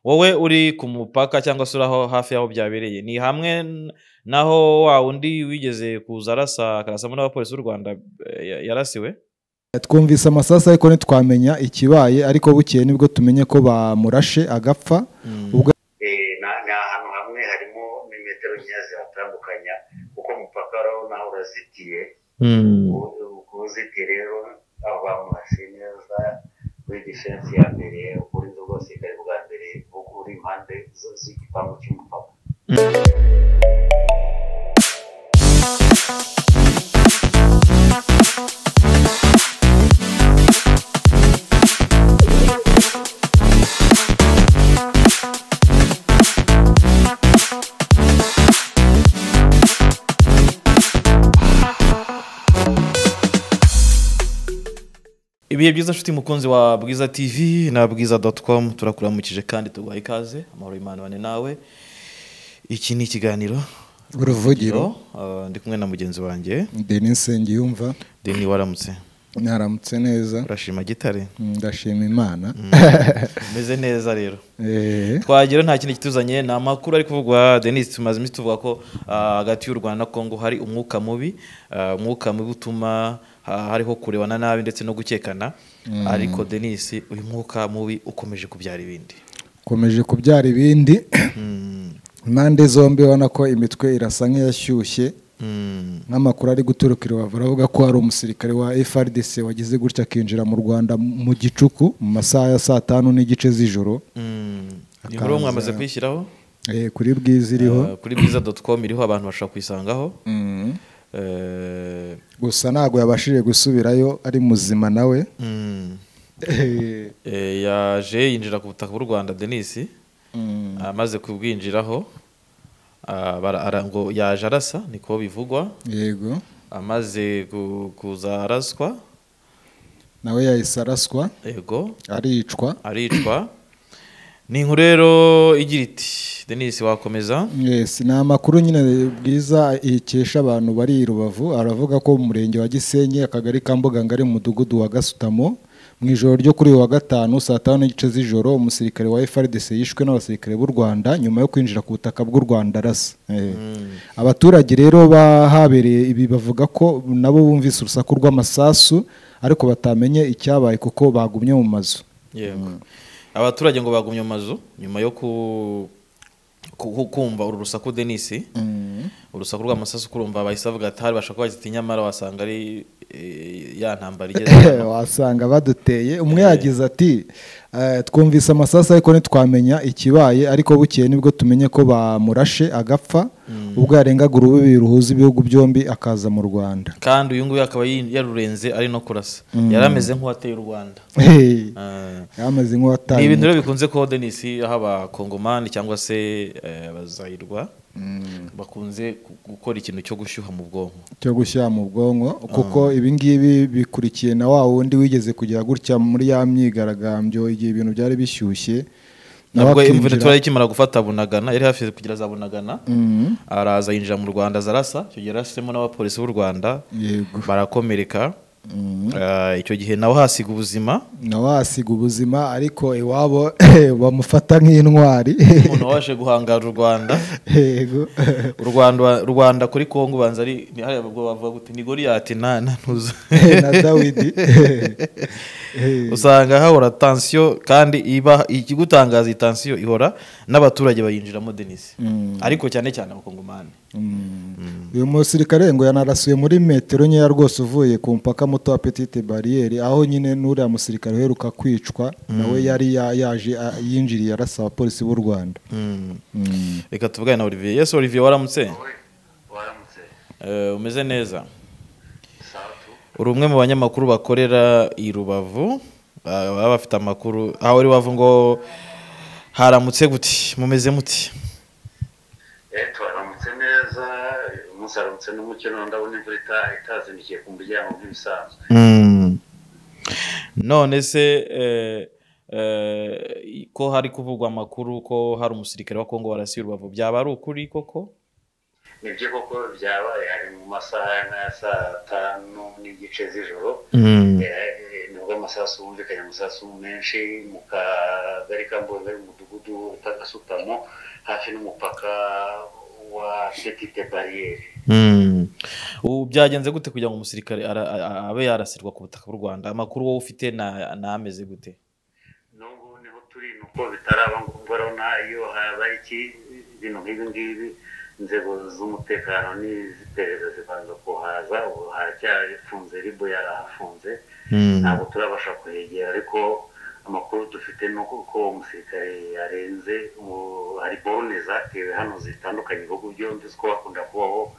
Wowe uri ku mupaka cyangwa se uraho hafi y'aho byabereye, ni hamwe naho wa wundi wigeze kuza arasa akarasamo n'abapolisi b'u Rwanda yarasiwe? Twumvise amasasu ariko ntitwamenya ikibaye, ariko bukeye nibwo tumenye ko bamurashe agapfa. Ubwo ni ahantu hamwe harimo metero nkeya zihatandukanya, kuko umupaka naho urazitiye. Uzitiye rero abo bamurashe neza kuri defense ya mbere, uburinzi bw'abasirikare bwa mbere uri impande z'igipangu cy'umupaka. Ibihe byiza nshuti mukunzi wa Bwiza TV na bwiza.com, turakuramukije kandi tuguha ikaze. Amahoro y'Imana bane nawe. Iki ni ikiganiro Uruvugiro. Ndi kumwe na mugenzi wanjye Denis Nsengiyumva. Denis, waramutse? Naramutse neza. Urashima Gitare? Ndashima Imana. Meze neza rero. Twagera nta kindi kituzanye, ni amakuru ari kuvugwa. Denis, tumaze iminsi tuvuga ko hagati y'u Rwanda na Kongo hari umwuka mubi, umwuka mubi utuma hariho kurebana nabi ndetse no gukekana. Ariko Denis, uyu mwuka mubi ukomeje kubyara ibindi. Ukomeje kubyara ibindi. Impande zombi ubona ko imitwe irasa nk'iyashyushye. Nk'amakuru ari guturuka i Rubavu aravuga ko hari umusirikare wa FARDC wagize gutya akinjira mu Rwanda mu gicuku mu masaha ya 5:30 z'ijoro. Inkuru mwamaze kuyishyiraho? Kuri Bwiza iriho. Kuri bwiza.com iriho, abantu bashobora kuyisangaho. Gusa ntabwo yabashije gusubirayo ari muzima nawe. Yaje yinjira ku butaka bw'u Rwanda Denis, amaze kubwinjiraho ngo yaje arasa, niko bivugwa. Yego. Amaze kuza araswa nawe yahise araswa. Yego. Aricwa. Ni inkuru rero igira iti, Denis wakomeza? Yes, ni amakuru nyine Bwiza ikesha abantu bari i Rubavu. Aravuga ko mu murenge wa Gisenyi, akagari ka Mbugangari, mu mudugudu wa Gasutamo, mu ijoro ryo kuri uyu wa gatanu 5:30 z'ijoro, umusirikare wa FARDC yishwe n'abasirikare b'u Rwanda nyuma yo kwinjira ku butaka bw'u Rwanda arasa. Abaturage rero bahabereye ibi bavuga ko nabo bumvise urusaku rw'amasasu ariko batamenye icyabaye kuko bagumye mu mazu. Yego. Abaturage ngo bagumye mu mazu nyuma yo kumva uru rusaku Denis, urusaku rw'amasasu, kurumva bahise bavuga ati hari bashaka kuba nyamara wasanga ari ya ntambara igeze wasanga baduteye. Umwe yagize ati twumvise amasasu ariko ntitwamenya ikibaye, ariko bukeye nibwo tumenye ko bamurashe agapfa, ubwo yarengaga urubibi ruhuza ibihugu byombi akaza mu Rwanda. Kandi uyu nguyu akaba yarurenze ari no kurasa, yarameze nk'uwateye u Rwanda. Yarameze nk'uwateye. Ni ibintu rero bikunze ko Denis, aho abakongomani cyangwa se abazayirwa bakunze gukora ikintu cyo gushyuha mu bwonko, cyo gushyuha mu bwonko, kuko ibi ngibi bikurikiye na wa wundi wigeze kugira gutya muri ya myigaragambyo igihe ibintu byari bishyushye. Nabwo imvura ikimara gufata Bunagana, yari hafi kugira za Bunagana, araza yinjira mu Rwanda zarasa. Icyo gihe yarasemo n'abapolisi b'u Rwanda barakomereka. Icyo gihe nawe hasiga ubuzima, ariko iwabo bamufata nk'intwari, umuntu waje guhangara u Rwanda. Yego. U Rwanda kuri Kongo banza ari hariya bavuga gute, ni Goliath na ntuza na Dawidi. Usanga hahora tension, kandi iba ikigutangaza tension ihora n'abaturage bayinjiramo Denis, ariko cyane cyane abakongomani. Uyu musirikare ngo yanarasuye muri metero nkeya rwose uvuye ku mpaka muto wa Petite Barriere, aho nyine n'uriya musirikare uheruka kwicwa nawe yari yaje yinjiriye arasa abapolisi b'u Rwanda. Reka tuvugane na Olivier. Yes, Olivier, waramutse? Waramutse. Umeze neza? Uri umwe mu banyamakuru bakorera i Rubavu, baba bafite amakuru. Aho uri Rubavu ngo haramutse gute? Mumeze muti? Twaramutse neza, umunsi aramutse n'umukino, ndabona imvura itazindukiye ku muryango nk'ibisanzwe. None se ko hari kuvugwa amakuru ko hari umusirikare wa Kongo warasiye Rubavu, byaba ari ukuri koko? Nibyo koko byabaye, hari mu masaha ya 5:30 z'ijoro, nibwo amasasu, humvikanye amasasu menshi mu kagari ka Mbuga, mu mudugudu Utagasutamo, hafi n'umupaka wa Petite Barriere. Ubu byagenze gute kugira ngo umusirikare abe yarasirwa ku butaka bw'u Rwanda? Amakuru wowe ufite na ameze gute? N'ubu niho turi, nuko bitaraba ngombwa. Urabona iyo habaye ibintu nk'ibi ngibi, inzego z'umutekano n'iz'iperereza zibanza kuhaza. Ubu haracyafunze, RIB yarahafunze, ntabwo turabasha kuhegera. Ariko amakuru dufite ni uko uwo musirikare yarenze. Hari borne zatewe hano zitandukanye ibihugu byombi, ko hakunda kubaho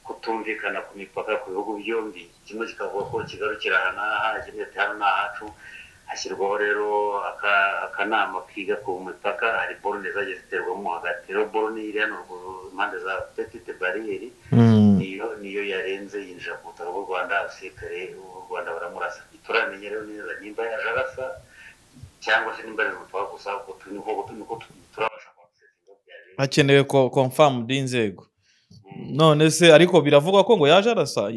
kutumvikana ku mipaka ku bihugu byombi, kimwe kikavuga ko kigarukira aha n'aha, ikindi ati hano ni ahacu. Hashyirwaho rero akanama kiga ku mipaka. Hari borne zagiye ziterwamo hagati. Rero borne iri hano ruguru impande za Petite Barriere niyo yarenze, yinjira ku butaka bw'u Rwanda, abasirikare b'u Rwanda baramurasa. Ntituramenya rero neza nimba yaje arasa cyangwa se nimba ari umupaka gusa. Niko turabasha kwakisesinga byabereye. Hakenewe confirm d'inzego. None se ariko biravugwa ko ngo yaje arasa?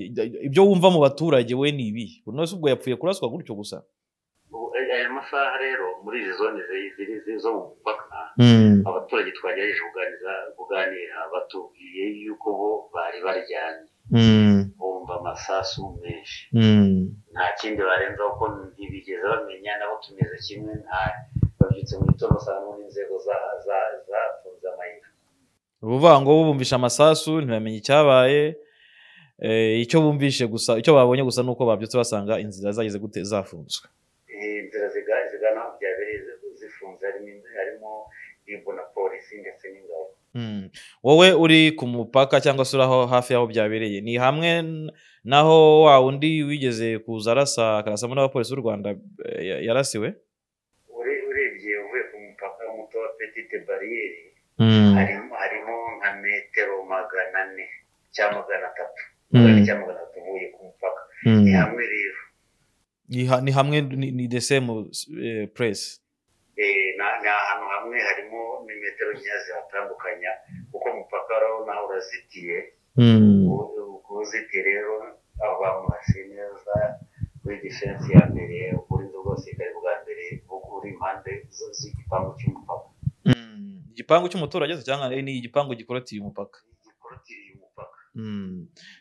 Ibyo wumva mu baturage we ni ibi? None se ubwo yapfuye kuraswa gutyo gusa? Aya masaha rero muri izi zone ziri zo mu mupaka, abaturage twagerageje kuganira batubwiye yuko bo bari baryamye, bumva amasasu menshi, nta kindi barenzaho, ko ntibigeze bamenya. Nabo tumeze kimwe, nta babyutse mu gitondo basanga n'ubundi inzego zafunze amayira. Ubuvuga ngo bumvishe amasasu, ntibamenye icyabaye. Icyo bumvishe gusa, icyo babonye gusa, nuko babyutse basanga inzira zageze gute? Zafunzwe. Inzira zigana aho byabereye zifunze, harimo RIB na polisi ndetse n'ingabo. Wowe uri ku mupaka cyangwa se uri aho hafi y'aho byabereye, ni hamwe naho wa wundi wigeze kuza arasa, akarasamo n'abapolisi b'u Rwanda, yarasiwe? Urebye uvuye ku mupaka muto wa Petite Barriere, harimo nka metero 400 cyangwa 300, 400 cyangwa 300 uvuye ku mupaka. Ni hamwe rero. Ni hamwe, ni the same place. Ni ahantu hamwe, harimo metero nkeya zihatandukanya, kuko umupaka urabona urazitiye. Uzitiye rero, abo bamurashe neza kuri defense ya mbere, uburinzi bw'abasirikare bwa mbere uri impande z'igipangu cy'umupaka. Igipangu cy'umuturage se cyangwa ni igipangu gikorotiriye umupaka? Gikorotiriye umupaka.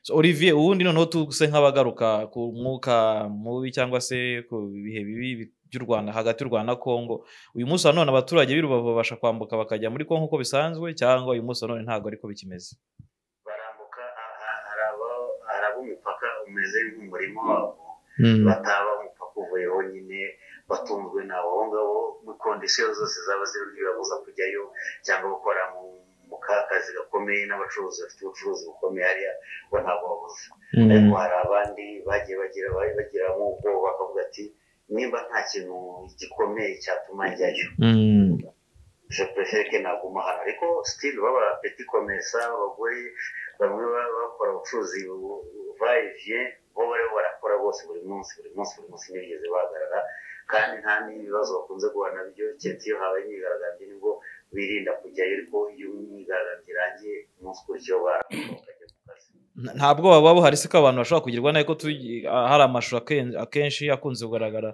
So, Olivier, ubundi noneho tuse nk'abagaruka ku mwuka mubi cyangwa se ku bihe bibi by'u Rwanda, hagati y'u Rwanda na Congo. Uyu munsi wa none abaturage b'i Rubavu babasha kwambuka bakajya muri Congo uko bisanzwe, cyangwa uyu munsi wa none ntabwo ariko bikimeze? Barambuka. Hari abo umupaka umeze nk'umurima wabo, bataba umupaka uvuyeho nyine, batunzwe n'abo abo ngabo. Muri conditions zose zaba ziri, ntibabuza kujyayo cyangwa gukora mu kazi gakomeye, n'abacuruzi bafite ubucuruzi bukomeye hariya bo ntabwo babuza. Ariko hari abandi bagiye bagira bagiramo ubwoba, bakavuga ati nimba nta kintu gikomeye cyatuma njyayo, je préfère que naguma hano. Ariko still baba petit commerçant, abagore bamwe bakora ubucuruzi va et vient, bo bariho barakora bose buri munsi, buri munsi, buri munsi, ntibigeze bahagarara, kandi nta n'ibibazo bakunze guhura nabyo, keretse iyo habaye imyigaragambyo nibwo birinda kujyayo. Ariko iyo imyigaragambyo irangiye, umunsi ukurikiyeho baramuka bakajya mu kazi. Nta bwoba buba buhari se ko abantu bashobora kugirwa nabi, ko hari amashusho akenshi akunze kugaragara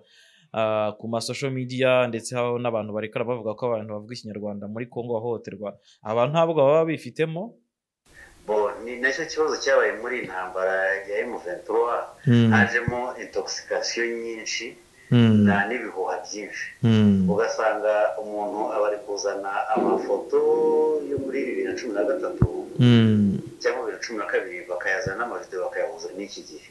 ku ma social media, ndetse habaho n'abantu barekara bavuga ko abantu bavuga Ikinyarwanda muri Congo bahohoterwa? Abantu nta bwoba baba bifitemo? Bo ni nacyo kibazo cyabaye muri iyi ntambara ya M23. Hajemo intoxication nyinshi nta n'ibihuha byinshi, ugasanga umuntu aba ari kuzana amafoto yo muri 2013 cyangwa 2012, bakayazana n'amavideo bakayahuza n'iki gihe.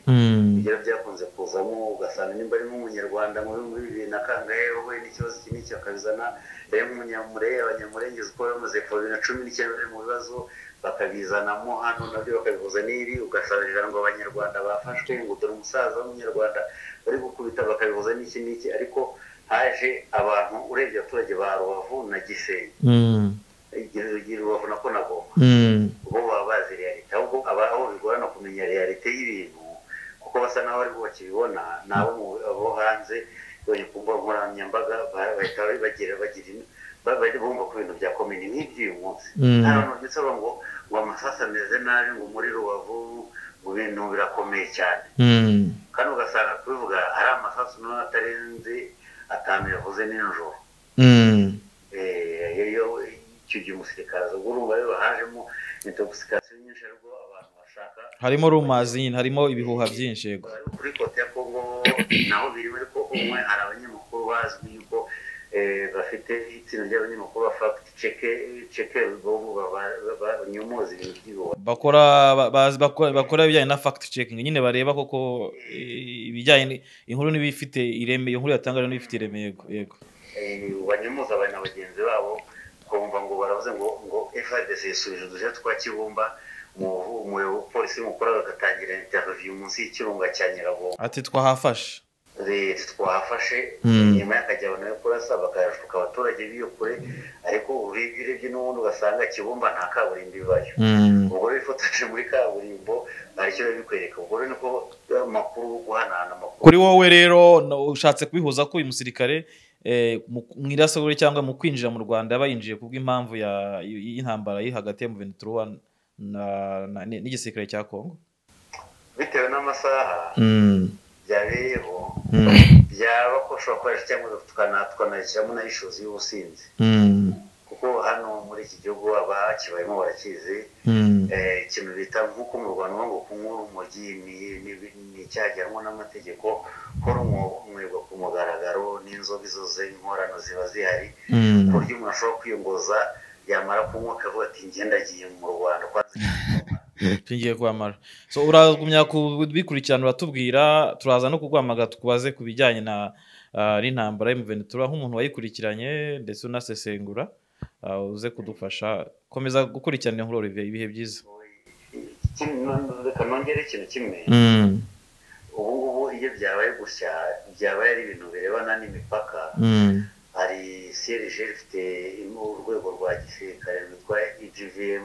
Ibyo byakunze kuzamo, ugasanga nimba ari nk'umunyarwanda muri bibiri na kangahe wahuye n'ikibazo iki n'iki, bakabizana. Rero nk'umunyamure, Abanyamurenge uko bamaze kuva 2019 bari mu bibazo, bakabizanamo hano nabyo bakabihuza n'ibi, ugasanga ngo Abanyarwanda bafashwe, ngo dore umusaza w'Umunyarwanda bari gukubita, bakabihuza n'iki n'iki. Ariko haje abantu, urebye abaturage ba Rubavu na Gisenyi, Rubavu nako na Goma, bo baba bazi réalité. Ahubwo aho bigorana kumenya réalité y'ibintu, kuko basa naho aribwo bakibibona, ni abo hanze babonye ku mbuga nkoranyambaga, bahita bagira bumva ko ibintu byakomeye. Ni nk'iby'uyu munsi, hari abantu babyutse bavuga ngo amasasu ameze nabi, ngo muri Rubavu. Ibintu birakomeye cyane. Kandi ugasanga kubivuga hari amasasu n'aho atarenze 5 yavuze nijoro. Iyo icyo gihe umusirikare aza urumva rero hajemo intoxication nyinshi ariko abantu bashaka harimo rumazi nyine, harimo ibihuha byinshi. Yego, kuri kote ya Kongo naho birimo, ariko umwe hari abanyamakuru bazwi yuko bafite itsinda ry'abanyamakuru ba fact check banyomoza ibintu by'ibihuha, bakora ibijyanye na fact checking nyine, bareba koko ibijyanye inkuru n'ibifite ireme, iyo nkuru yatangaje n'ibifite ireme. Yego yego, banyomoza abantu na bagenzi babo, kumva ngo baravuze ngo FARDC yisubije uduce twa Kibumba, umupolisi mukuru agatangira interview munsi y'ikirunga cya Nyiragongo, ati twahafashe, twahafashe. Nyuma yakajya abantu yo kurasa bakayashuka abaturage b'iyo kure, ariko urebye n'ubundi ugasanga Kibumba nta kaburimbo ibayo. Ubwo rero ifotoje muri kaburimbo hari icyo bikwereka. Ubwo rero niko amakuru guhanahana amakuru. Kuri wowe rero ushatse kubihuza ko uyu musirikare mu irasagure cyangwa mu kwinjira mu Rwanda yaba yinjiye kubw'impamvu y'intambara iri hagati ya M23 n'igisirikare cya Kongo, bitewe n'amasaha byabereyeho, byaba ko ushobora gukoresha cyangwa tukanashyiramo na issues y'ubusinzi, kuko hano muri iki gihugu abakibayemo barakizi. Ikintu bita nk'uko mu Rwanda ngo kunywa urumogi ni icyaha gihanwa n'amategeko, ko runywebwa ku mugaragaro n'inzoga izo z'inkorano ziba zihari, ku buryo umuntu ashobora kwiyongoza yamara kunywa akavuga ati njye ndagiye mu Rwanda tugiye kwamara. So uragumya kubikurikirana, uratubwira, turaza no kuguhamagara tukubaze ku bijyanye na n'intambara ya M23 nk'umuntu wayikurikiranye ndetse unasesengura, uze kudufasha. Komeza gukurikirana inkuru Olivier, ibihe byiza. Reka nongere ikintu kimwe. Ubu ngubu iyo byabaye gutya, byabaye ari ibintu birebana n'imipaka, hari CRG ifite urwego rwa gisirikare rwitwa IGVM,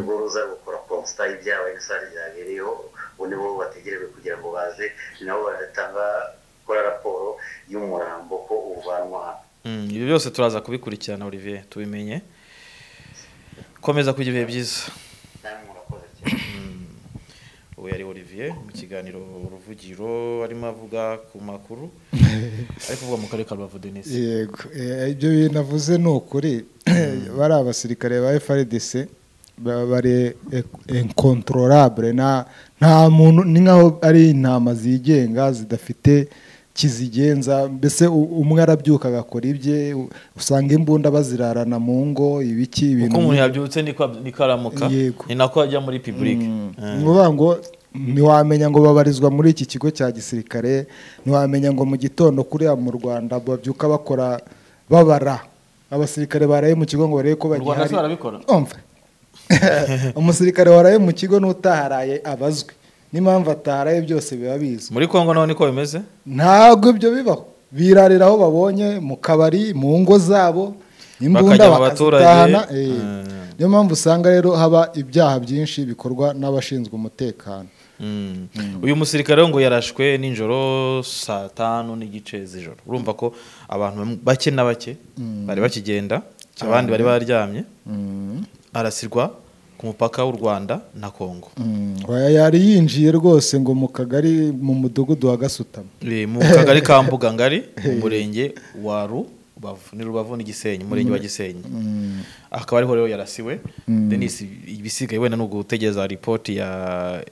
rwo ruza gukora constat y'ibyabaye n'isari byabereyeho, ubu nibo bategerejwe kugira ngo baze nabo baratanga gukora raporo y'umurambo ko uvanwa hano. Ibyo byose turaza kubikurikirana Olivier, tubimenye. Komeza kugira ibihe byiza. Ubu yari Olivier mu kiganiro Uruvugiro, arimo avuga ku makuru ari kuvuga mu karere ka Rubavu. Denis, yego, ibyo binavuze ni ukuri. Bari abasirikare ba FARDC bari incontrôlable, nta muntu, ni nkaho ari intama zigenga zidafite kizigenza. Mbese umwe arabyuka agakora ibye, usanga imbunda bazirarana mu ngo, ibiki ibintu. Uko umuntu yabyutse niko aramuka, ni nako ajya muri public. Ngoba ngo ntiwamenya ngo babarizwa muri iki kigo cya gisirikare, ntiwamenya ngo mu gitondo kuriya mu Rwanda babyuka bakora babara abasirikare baraye mu kigo ngo barebe ko bagihari. Umusirikare waraye mu kigo n'utaharaye abazwi n'impamvu ataharaye, byose biba bizwi. Muri Kongo naho niko bimeze, ntabwo ibyo bibaho, birarira aho babonye mu kabari, mu ngo zabo, imbunda bakazitahana. Niyo mpamvu usanga rero haba ibyaha byinshi bikorwa n'abashinzwe umutekano. Uyu musirikare ngo yarashwe nijoro 5:30 z'ijoro. Urumva ko abantu bake na bake bari bakigenda, abandi bari baryamye, arasirwa ku mupaka w'u Rwanda na Kongo. Yari yinjiye rwose ngo mu kagari, mu mudugudu wa Gasutamo, mu kagari ka Mbugangari, mu murenge wa Rubavu, ni Rubavu ni Gisenyi, umurenge wa Gisenyi. Akaba ariho rero yarasiwe. Denis, ibisigaye wenda no gutegereza report ya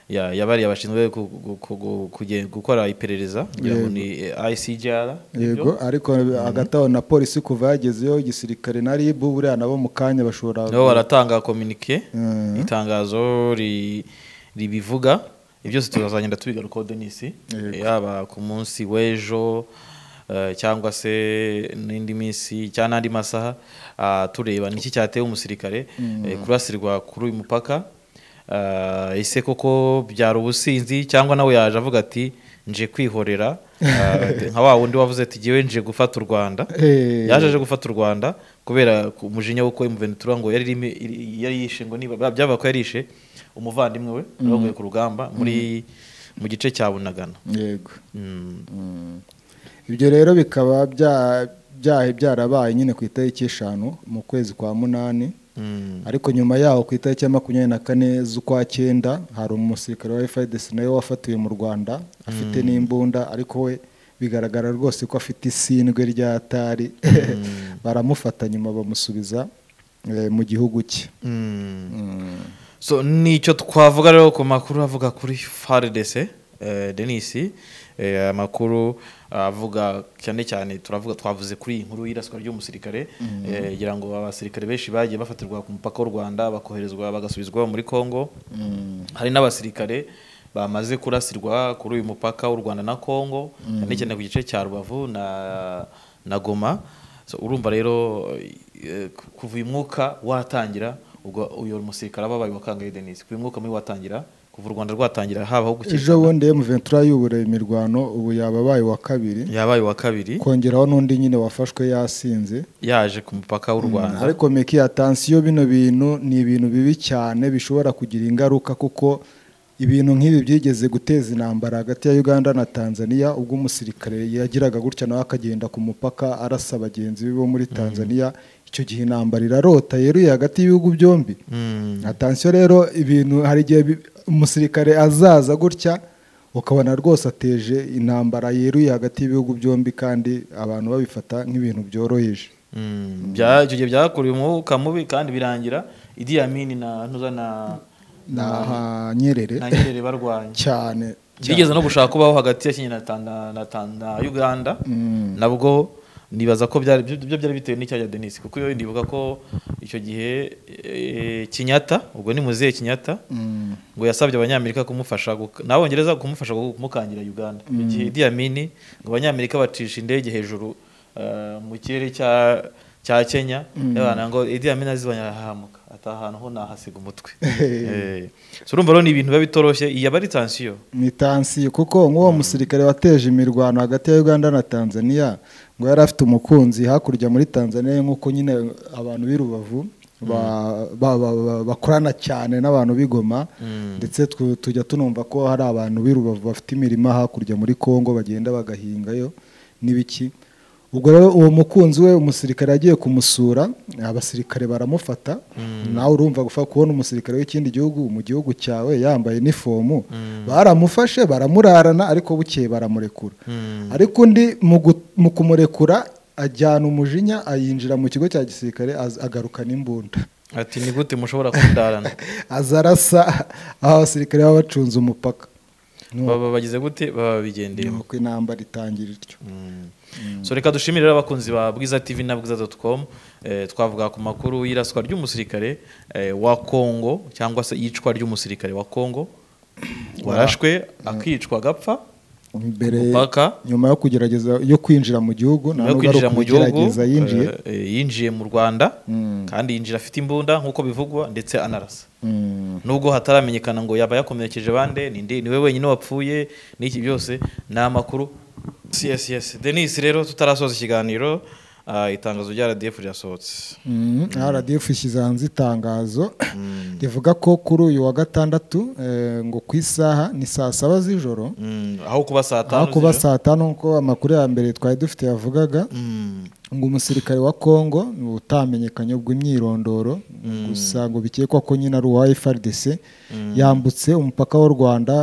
yabari abashinzwe gukora iperereza, ngira ngo ni ICGR. Yego, ariko hagati na polisi kuva yagezeyo, igisirikare na RIB buriya nabo mu kanya bashobora nabo baratanga communique, itangazo ribivuga. Ibyo byose turazagenda tubigarukaho Denis, yaba ku munsi w'ejo cyangwa se n'indi minsi cyangwa n'andi masaha, tureba niki cyateye umusirikare kurasirwa kuri uyu mupaka. Ese koko byari ubusinzi cyangwa nawe yaje avuga ati nje kwihorera, nka wa wundi wavuze ati giwe nje gufata u Rwanda. Yaje gufata u Rwanda kubera umujinya w'uko M23 ngo yari yishe, ngo niba byaba ko yarishe umuvandimwe we baguye ku rugamba muri mu gice cya Bunagana. Yego. Ibyo rero bikaba byarabaye nyine ku itariki 5 mu kwezi kwa 8. Ariko nyuma yaho ku itariki ya 24 z'ukwa cyenda hari umusirikare wa FARDC nawe wafatiwe mu Rwanda afite n'imbunda, ariko we bigaragara rwose ko afite isindwe rya tari. Baramufata nyuma bamusubiza mu gihugu cye. So nicyo twavuga rero ku makuru avuga kuri FARDC, Denis, amakuru avuga cyane cyane turavuga twavuze kuri inkuru y'iraswa ry'umusirikare, ngira ngo abasirikare benshi bagiye bafatirwa ku mupaka w'u Rwanda bakoherezwa bagasubizwa muri Kongo. Hari n'abasirikare bamaze kurasirwa kuri uyu mupaka w'u Rwanda na Kongo, cyane cyane ku gice cya Rubavu na Goma. So urumva rero kuva uyu mwuka watangira, ubwo uyu musirikare ababaye wakangaye Denis, kuva uyu mwuka muri watangira, kuva u Rwanda rwatangira habaho gukeka. Ejo bundi M23 yubura imirwano, ubu yababaye wa kabiri. Yabaye wa kabiri. Kongeraho n'undi nyine wafashwe yasinze yaje ku mupaka w'u Rwanda. Ariko meki attention, bino bintu ni ibintu bibi cyane bishobora kugira ingaruka, kuko ibintu nk'ibi byigeze guteza intambara hagati ya Uganda na Tanzania, ubwo umusirikare yagiraga gutya nawe akagenda ku mupaka arasa bagenzi be bo muri Tanzania. Icyo gihe intambara irarota yeruye hagati y'ibihugu byombi. Attention rero, ibintu hari igihe umusirikare azaza gutya ukabona rwose ateje intambara yeruye hagati y'ibihugu byombi, kandi abantu babifata nk'ibintu byoroheje. Icyo gihe byakuriye umwuka mubi kandi birangira Idi Amin na Ntuza na Nyerere barwanye cyane. Bigeze no gushaka kubaho hagati ya Kenya na Uganda, nabwo nibaza ko byari byo byari bitewe n'icya Denis, kuko iyo ndibuka ko icyo gihe Kenyatta, ubwo ni muzehe Kenyatta, ngo yasabye abanyamerika kumufasha n'abongereza kumufasha kumukangira Uganda. Igihe Idi Amin ngo abanyamerika bacisha indege hejuru mu kirere cya Kenya, y'abana ngo Idi Amin azibanya arahamuka atahantu ho nahasiga umutwe. So urumva rero ni ibintu biba bitoroshye, iyi aba ari tension. Ni tension kuko nk'uwo musirikare wateje imirwano hagati ya Uganda na Tanzania, ngo yari afite umukunzi hakurya muri Tanzania, nk'uko nyine abantu b'i Rubavu bakorana cyane n'abantu b'Igoma, ndetse tujya tunumva ko hari abantu b'i Rubavu bafite imirima hakurya muri Kongo bagenda bagahingayo n'ibiki. Ubwo rero uwo mukunzi we umusirikare agiye kumusura, abasirikare baramufata. Nawe urumva gufa kubona umusirikare w'ikindi gihugu mu gihugu cyawe yambaye inifomu, baramufashe baramurarana, ariko bukeye baramurekura. Ariko undi mu kumurekura ajyana umujinya, ayinjira mu kigo cya gisirikare agarukana imbunda. Ati ni gute mushobora kundarana? Azarasa aho abasirikare baba bacunze umupaka. Baba bagize gute baba bigendeye nuko intambara itangira ityo. So reka dushimire abakunzi ba Bwiza TV na Bwiza.com. Twavuga ku makuru y'iraswa ry'umusirikare wa Kongo, cyangwa se yicwa ry'umusirikare wa Kongo warashwe akicwa agapfa mbere nyuma yo kugerageza yo kwinjira mu gihugu, na nubwo kugerageza yinjiye mu Rwanda, kandi yinjira afite imbunda nkuko bivugwa, ndetse anarasa. Nubwo hataramenyekana ngo yaba yakomerekeje bande, ninde niwe wenyine wapfuye n'iki, byose ni amakuru. Yes. Denis, rero tutarasoza ikiganiro, itangazo rya RDF ryasohotse. RDF ishyize hanze itangazo rivuga ko kuri uyu wa gatandatu, ngo ku isaha ni saa 7 z'ijoro, aho kuba saa 5, aho kuba saa 5 nkuko amakuru ya mbere twari dufite yavugaga, ngo umusirikare wa Kongo utamenyekanye ubwo imyirondoro, gusa ngo bikekwa ko nyine ari uwa FARDC, yambutse umupaka w'u Rwanda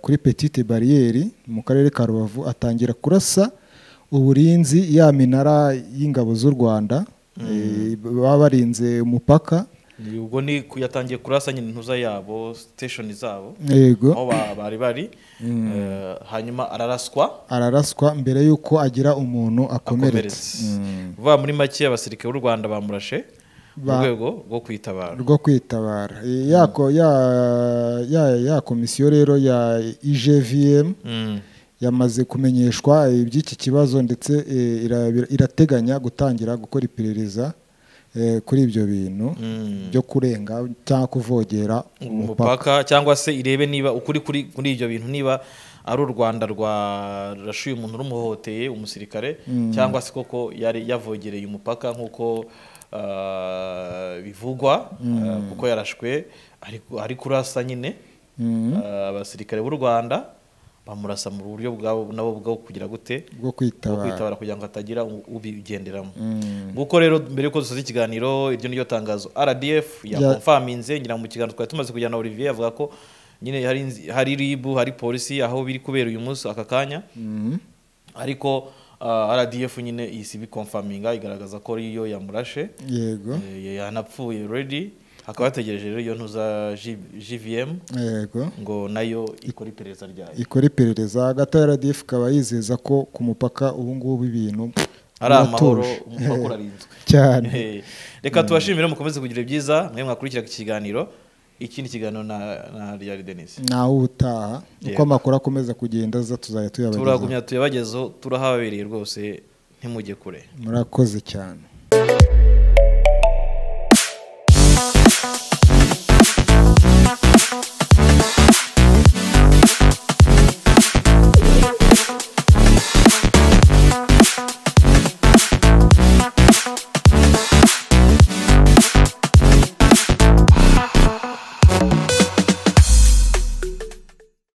kuri Petite Barriere mu karere ka Rubavu, atangira kurasa uburinzi ya minara y'ingabo z'u Rwanda baba barinze umupaka. Ubwo ni yatangiye kurasa nyine ntuza yabo station zabo, yego, aho bari hanyuma araraswa mbere yuko agira umuntu akomeretse. Vuba muri make abasirikare b'u Rwanda bamurashe mu rwego rwo kwitabara. Ya komisiyo rero ya IGVM yamaze kumenyeshwa iby'iki kibazo, ndetse irateganya gutangira gukora iperereza kuri ibyo bintu byo kurenga cyangwa kuvogera umupaka, cyangwa se irebe niba ukuri kuri ibyo bintu, niba ari u Rwanda rwarashuye umuntu rumuhohoteye umusirikare, cyangwa se koko yari yavogereye umupaka nkuko bivugwa, kuko yarashwe ari kurasa nyine abasirikare b'u Rwanda. Bamurasa mu buryo bwabo nabo bwo kugira gute, bwo kwitabara, kugira ngo hatagira ubigenderamo. Nguko rero mbere yuko dusoza ikiganiro, iryo niryo tangazo RDF yakonfaminze. Ngira mu kiganiro twari tumaze kujyana Olivier avuga ko nyine hari RIB, hari polisi aho biri kubera uyu munsi aka kanya, ariko RDF nyine isi bikonfaminga igaragaza ko ariyo yamurashe. Yego, yanapfuye already. Hakaba hategereje rero iyo ntuza JVM, yego, ngo nayo ikora iperereza ryayo, ikora iperereza. Hagati ya RDF ikaba yizeza ko ku mupaka ubu ngubu ibintu ari amahoro, umupaka urarinzwe cyane. Reka tubashimire, mukomeze kugira ibyiza mwe mwakurikira iki kiganiro. Ikindi kiganiro na Ryari Denis nawe ubutaha, uko amakuru akomeza kugenda aza tuzajya tuyabagezaho, turagumya tuyabagezeho, turahabereye rwose, ntimujye kure. Murakoze cyane.